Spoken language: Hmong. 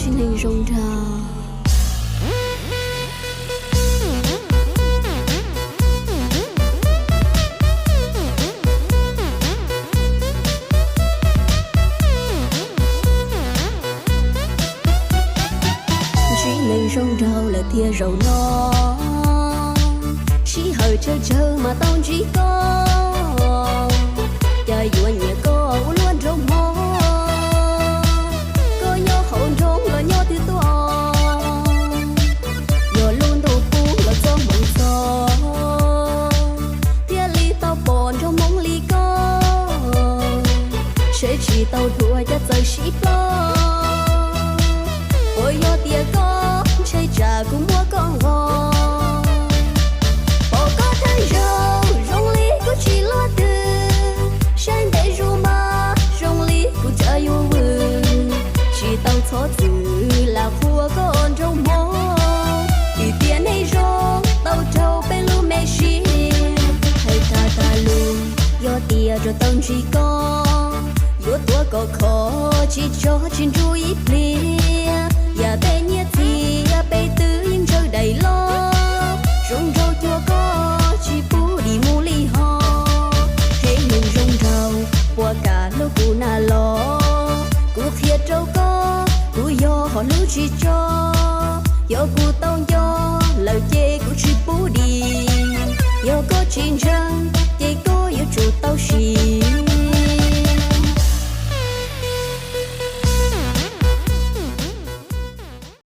Tsis neeg zoo nraug. Tsis neeg zoo nraug lawm thiaj zaum no, sij hawm tsawg tsawg mas tau ntsib koj. Cas yuav nyiam koj ua luaj nraug hmo, koj nyob hauv nroog los nyob twg tuaj, yog lub ntuj pub los txoj hmoov txog, thiaj li tau pom nraug hmoob li koj. Seb tsis tau dhuav cas txawm sib ploj, puas yog tias koj ntshai tsam kuv muab koj nqos. Pom koj thawj zaug zoo li kuv tsis luaj twg, saib ntev zus mas zoo li kuv tsam yuav vwm. Tsis tau txhob txwm lam qhuas koj nraug hmoob, vim tias nej zoo tau raug peb lub me siab. Hais tag tag lus, yog tias tsuas tau ntsib koj, yuav tuav kom khov tsis tso tsis nrug ib pliag. Yam tej nyiaj txiag peb twb yeej ntsawj daim loj, zoo nraug cuag koj tsis pub dim mus li ho. Tsis neeg zoo nraug, puas kam hlub kuv na los? Kuv qhia rau koj, kuv yog hom hlub tsis tso. Yog kuv tau nco lawm ces kuv tsis pub dim, yog koj tsis ntseeg ces koj yuav tsum tau sim.